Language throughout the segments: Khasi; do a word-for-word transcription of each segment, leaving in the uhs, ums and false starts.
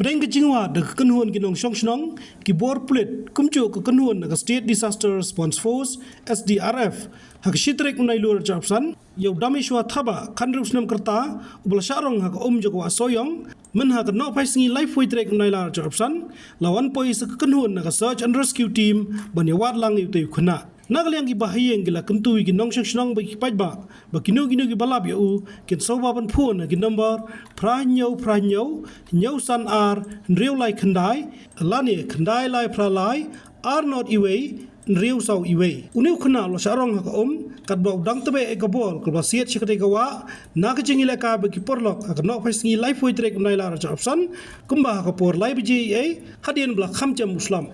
Pdeng ka jingwad da ka kynhun ki nongshong shnong, ki bor pulit, kumjuh ka kynhun na ka State Disaster Response Force, S D R F, ha ka shi tarik u Nailur arhajar arphew san, ïa u Dameshwar Thabah, khathynriew snem ka rta, uba la shah rong ha ka um jong ka wah Sohiong, mynha ka nohphai sngi laiphew tarik u Nailur arhajar arphew san, la wan poi sa ka kynhun na ka Search and Rescue Team, ban ïa wad lang ïa utei u khynnah. Na ka liang ki bahaïing ki la kyntu ïa ki nongshong shnong bad ki paidbah, ba kino kino kiba lap ïa u, kin sngewbha ban phone ha ki number, phra hynñiew phra hynñiew, hynñiew san ar, hynriew lai khyndai, lane khyndai lai phra lai, ar nod iwei, hynriew saw iwei. Une u khynnah u la shah rong ha ka um, katba u dang tbeh ïa ka bol, kaba siat sha katei ka wah, na ka jingïalehkai bad ki paralok, ha ka nohphai sngi laiphew tarik u Nailur arhajar arphew san, kumba ha ka por lai baje eiei, hadien ba la kham jem u slap.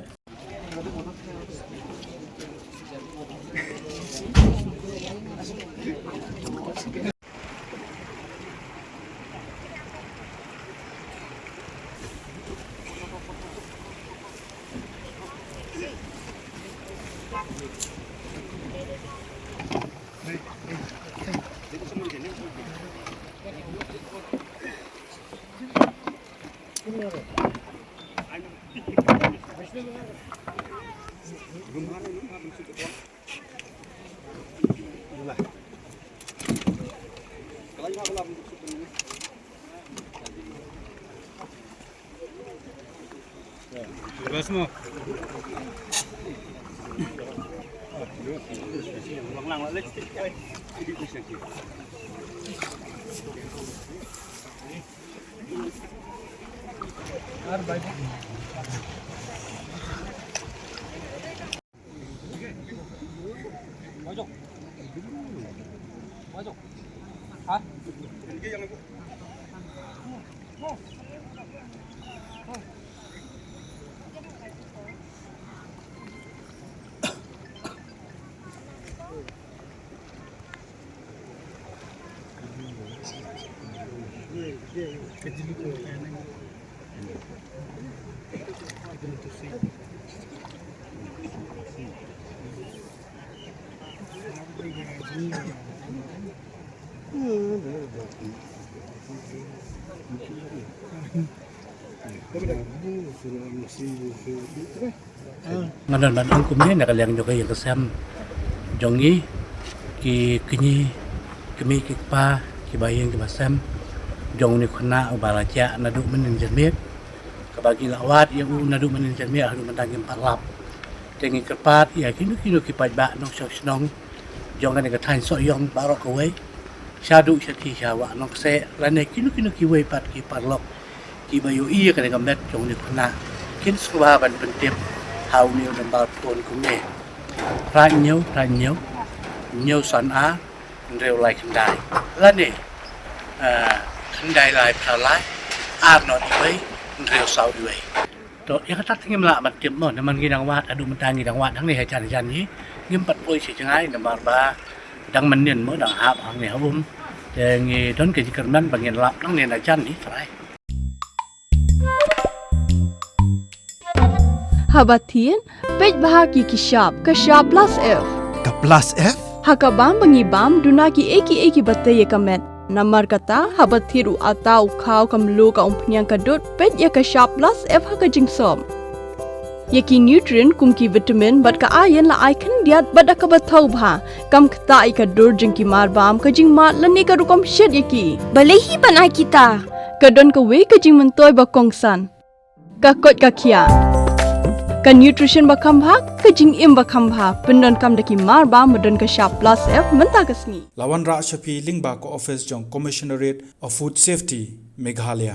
Nga don ban ong kumne na ka liang jong ka ïing ka sem jong ngi, ki kñi, ki kmie ki kpa, ki bahaïing ki bahasem jong une u khynnah uba la jah naduh mynhynnin janmiet, kaba ngi la wad ïa u naduh mynhynnin janmiet haduh mynta ngim pat lap. Te ngi kyrpad ïa kino kino ki paidbah nongshong shnong jong kane ka thaiñ Sohiong baroh kawei, shaduh sha ki sha wah Nongkseh lane kino kino kiwei pat ki paralok kiba ïohi ïa kane ka met jong une u khynnah, kin sngewbha ban pyntip ha une u number phone kumne: phra hynñiew phra hynñiew, hynñiew san ar, hynriew lai khyndai, lane, ah, khyndai lai phra lai, ar nod iwei, hynriew saw iwei. To, ïa kata te ngim lah ban tip mo, namar ngi dang wad, haduh mynta ngi dang wad hangne hajan hajan hi, ngim pat poi sha jngai namar ba dang mynnin mo, dang hap hangne ha um. Te ngi don ka jingkyrmen ba ngin lap nangne najan hi trai. Haba thied, peit bha ki ki shap, ka shap plus F. Ka plus F? Ha ka bam ba ngi bam, duna kiei kiei kiba tei ïa ka met. Namar kata, haba thied u atta, u khaw, ka mluh, ka umphniang, ka dud, peit ïa ka shap plus F ha ka jingsop. Ïa ki nutrient kum ki vitamin bad ka iron la ai khyndiat bad da kaba thaw bha. Kam ktah ïa ka dur jong ki marbam, ka jingmad lane ka rukom shet ïa ki. Balei hi ban ai kita? Ka don kawei ka jingmyntoi ba kongsan. Ka koit ka khiah. Ka nutrition ba kham bha, ka jingim ba kham bha. Pyndonkam da ki marbam ba don ka shap plus F mynta ka sngi. La wanrah sha phi lyngba ka office jong Commissionerate of Food Safety, Meghalaya.